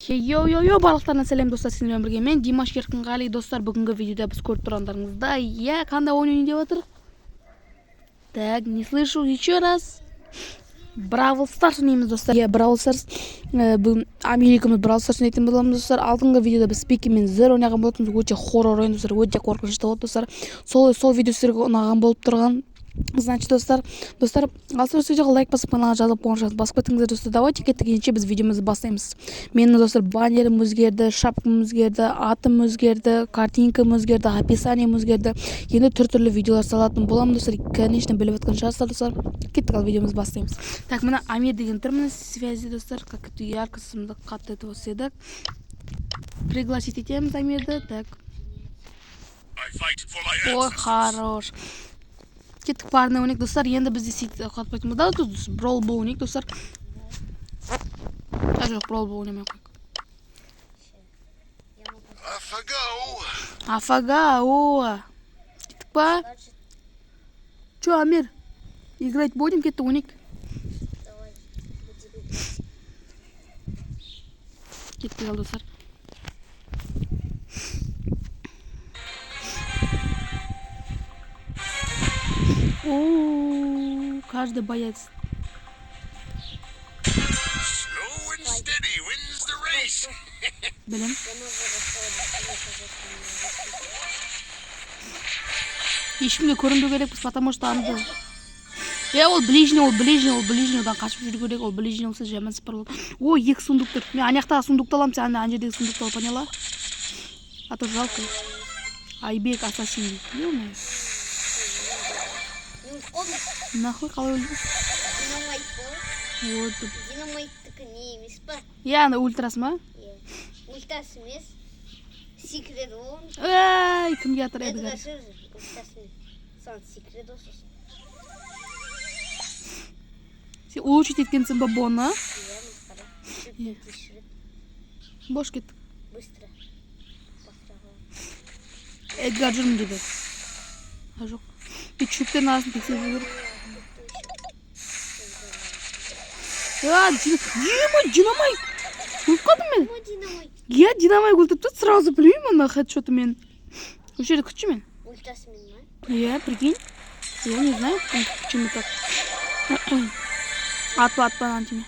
Йо-йо-йо, барлықтарына сәлем, достар, сіздермен бірге мен, Димаш Еркінғали. Достар, бүгінгі видеода біз көріп тұрғандарыңыздай, иә, қандай ойын ойнайын деп жатыр? Так, не слышу, еще раз. Бравл Старс ойнаймыз, достар. Иә, Бравл Старс. Бүгін Америкамыз Бравл Старс ойнайтын боламыз, достар. Алдыңғы видеода біз Спики мен Зер ойнаған болатынбыз. Өте хоррор ойын, достар, өте қорқынышты болды, достар. Сол видео сіздерге ұнаған болып тұрған. Значит, достар, алса осы видеоға лайк басып, каналға жазылып, қоңырауын басып кетіңіздер, достар. Давайте кеттік, ендеше біз видеомызды бастаймыз. Менің, достар, баннерім өзгерді, шапкам өзгерді, атым өзгерді, картинкам өзгерді, описанием өзгерді. Енді түр-түрлі видеолар салатын боламын, достар. Конечно, біліп жатқан шығарсыздар, достар. Кеттік, ал видеомызды бастаймыз. Так, мына Амир деген тұр, міне, связи, достар, как яркостьімді қатты етіп едік. Пригласить етеміз Амирді. Так. Ой, хорош. Кеттік, парный ойнайық, достар. Енді бізде сөйтіп қатпайтын болды. Брол бол ойнайық, достар. А, жоқ, брол бол ойнамай ақ қояйық. Афага, о. Кеттік па? Чё, Амир? Играть будем? Кеттік, ойнайық. Давай, буди. Кеттік ал, достар. О, каждый боец. Slow and steady wins the race. Білем. Я могу расслабиться. Ешкімге көрінбеу керекпіз, потому что анды. Е, ол ближний, ол ближний, ол ближний, одан қашып жүру керек, ол ближний болса жаман сыпыр болады. О, екі сундук тұр. Мен ана жақтағы сундукты аламын, сен ана жердегі сундукты ал, поняла? А то жалко. Айбек ассасин дейді. Ё-моё. Не помню, Нахуй қалай өлді? динамайт бол. Вот. Динамайттікі не емес па? Иә, ана ультрасы ма? Иә. Ультасы емес. Секрет ол. Эй, кімге атыр Эдгар Эдгар? жүр, ультасымен. Саған секрет ол сосын. Сен улучшить еткенсің ба Боны? Иә, міне қара. Шөптен тез жүреді. Бош кеттік. Быстро. Бастыра. Эдгар жүр мына жерде. А, жоқ. Бүйтіп шөптердің арасын тексеріп жүру керек. А, динамайт! Өліп қалдым мен. О, динамайт. Иә, динамайт өлтіріп тастады, сразу білмеймін ана хедшотымен. Осы жерде күтші мен. Ультасымен ма? Иә, прикинь. Я не знаю, почему так. Атпа, атпа, ана тиме.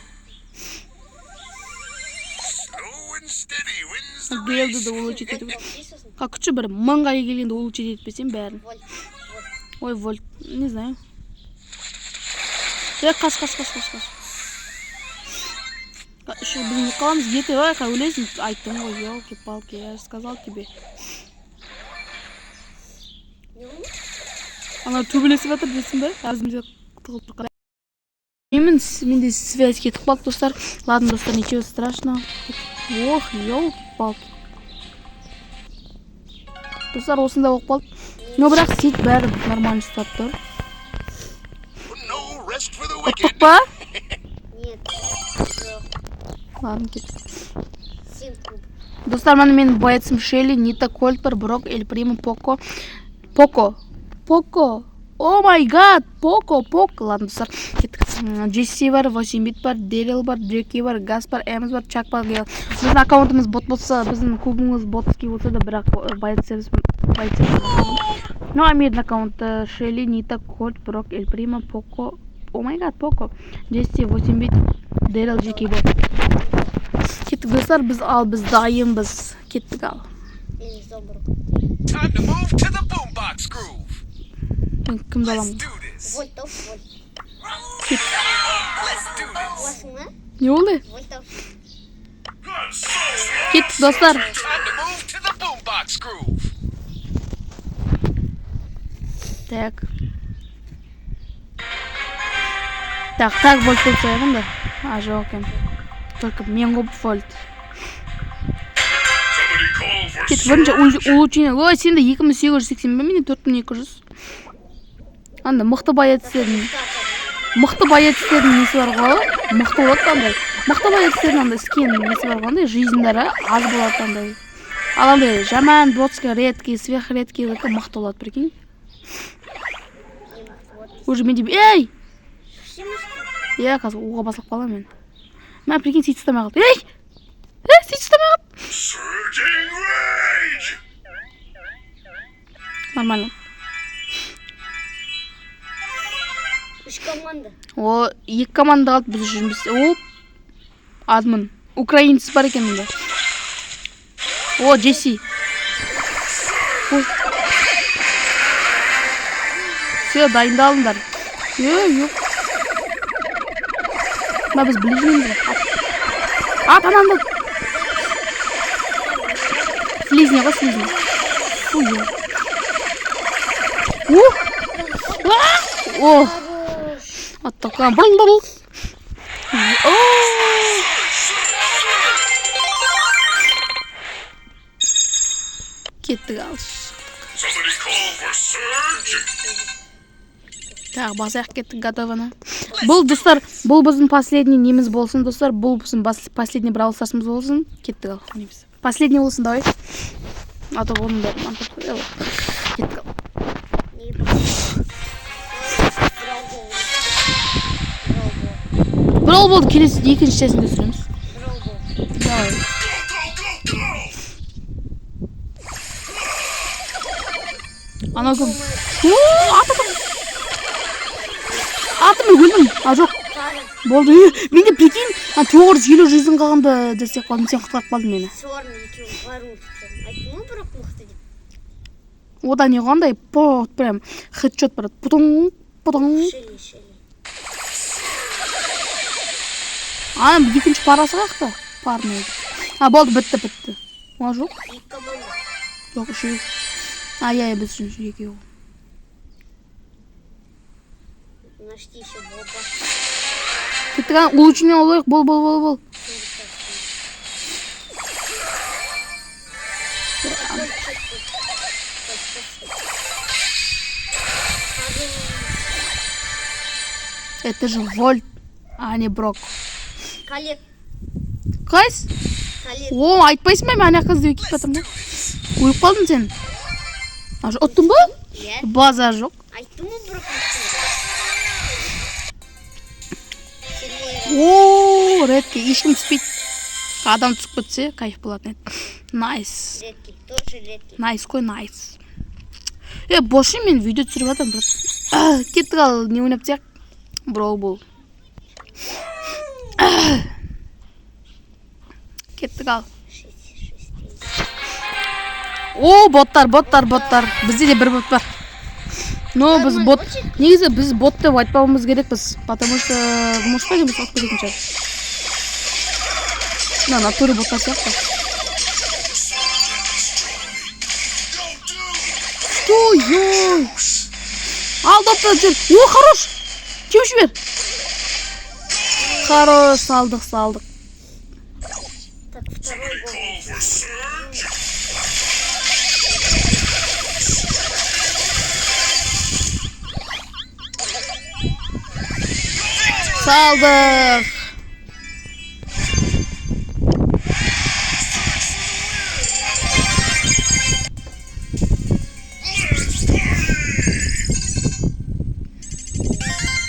Slow and steady wins the Гейлді race. де улучшить ету керек. Тоқтай сосын. Қа, күтші, бір мыңға келгенде улучшить етпесем бәрін. Вольт. Вольт. Ой, вольт, не знаю. Е, қаш, қаш, қаш, қаш, қаш. Үш біз өліп қаламыз. Ете, ой, қа өлесің. Айттым ғой, елки-палки, я же сказал тебе. Не болды? Ана төбелесіп жатыр білесің бе? Өзімде тығылып тұр. Мен менде связь кетіп қалды, достар. Ладно, достар, ничего страшного. Ох, елки-палки. Достар, осындай болып қалды. Но бірақ сеть бәрі нормально ұстап тұр. No rest for the Ұттық wicked. па? Нет. Жоқ. Ладно, кеттік. Сен куб. Достар, міне менің боецім Шелли, Нита, Кольт бар, Брок, Эль Примо, Поко. Поко. Поко. Oh my god, Поко, Поко. Ладно, достар, кеттік. Джесси бар, 8 бит бар, Дэрил бар, Джеки бар, Гас бар, Эмз бар, Чак бар, Гейл. Біздің аккаунтымыз бот болса, біздің клубымыз ботский болса да, бірақ боеціміз боеціміз. Ну, Амирдің аккаунты Шелли, Нита, Кольт, Брок, Эль Примо, Поко. Oh my god, Поко. Джесси, 8 бит, Дэрил, Джеки бот. Кеттік, достар, біз ал, біз дайынбыз. Кеттік ал. Или зомброк. Time to move to the boombox groove. Мен кімді Let's аламын? do this. Вольт тауып, вольт. Let's do this. Аласың ба? Не болды? Вольт тауып. Кеттік, достар. Time to move to the boombox groove. Так. Так, так, вольт болса да? А, жоқ екен. Только мен ғой вольт. Somebody call for Кеттік, бірінші улучшение. Ой, сенде 2880 ба, менде 4200. Анда мықты боецтердің мықты боецтердің несі бар ғой? Мықты болады андай. Мықты боецтердің андай скин несі бар ғой, андай жизньдары аз болады андай. Ал андай жаман ботский, редкий, сверхредкий мықты болады, прикинь. Не мықты болады. Уже менде ей! Шешеміз. Иә, қазір уға басылып қаламын мен. Мә, прикинь, сөйтіп ұстамай қалды. Ей! Ей, сөйтіп Нормально. Үш команда. О, екі команда қалды, біз үшіншіміз. Оп. Админ. Украинец бар екен мында. О, Джесси. Ой. Все, дайындалыңдар. Е, жоқ. Мына біз ближнийміз ғой. Ат. Ат, ананды. Слизни ғой, слизни. Фу, е. О! А! О! Хорош. Аттаққан. Бұл, бұл. О! Кеттік ал. Somebody call for Surge. Так, басайық, кеттік, готово. Бұл, достар, бұл біздің последний неміз болсын, достар. Бұл біздің последний Бравл Старсымыз болсын. Кеттік ал, неміз. Последний болсын, давай. А то оның бәрін мантап қоялы. Кеттік ал. Не бар? Брал бол. Брал бол. Брол болды, келесі екінші частінде түсіреміз. Брал бол. Давай. Go, go, go, go! Анау кім? О, ат, ат, ат. Атым, мен өлдім. А, жоқ. Тағы. Болды. Е, менде, прикинь, 950 жүздің қалғанда жасап қалдым. Сен құтқарып қалдың мені. Солардың екеуін барын өлтіріп тастадым. Айттым ғой, бірақ мықты деп. Ода не қандай по прям хедшот, брат. Путың, путың. Шелли, Шелли. А, екінші парасы қаяқта? Парный. А, болды, бітті, бітті. А, жоқ. Екі команда. Жоқ, үшеу. А, иә, иә, біз үшінші екеу. Нашли еще Боба. Кеттік, ана улучшение алайық. Бол, бол, бол, бол. Это же Вольт, а не Брок. Колет, Қайсы? Колет. О, айтпайсың ба, мен ана жаққа іздеуге кетіп жатырмын ғой. Өліп қалдың сен. А, ұттың ба? Иә. Базар жоқ. Айттым ғой, бірақ мықты деп. Седьмой раунд. О, редкий. Ешкім түспейді. Адам түсіп кетсе, кайф болатын еді. Найс. Редкий, тоже редкий. Найс қой, найс. Е, бош, мен видео түсіріп жатырмын, брат. Кеттік ал, не ойнап тияқ? Брол бол. Кеттік ал. Шесть, шесть, три. О, боттар, боттар, боттар. Бізде де бір бот бар. Но біз бот, негізі біз бот деп айтпауымыз керекпіз, потому что может пойдем біз ұтып кететін шығар. Мына натуре боттар сияқты. Что, ой. Ал, допты жүр. О, хорош. Теуіп жібер. Хорош, салдық, салдық. Так, второй гол. Call for Surge. Салдық.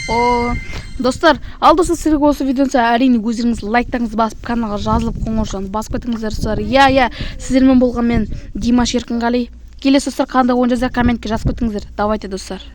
О, достар, ал достар, сіздерге осы видеоны ұнаса, әрине өздеріңіз лайктарыңызды басып, каналға жазылып, қоңыраушаны басып кетіңіздер, достар. Иә, иә, сіздермен болған мен, Димаш Еркінғали. Келесі, достар, қандай ойын жазсақ, комментке жазып кетіңіздер. Давайте, достар.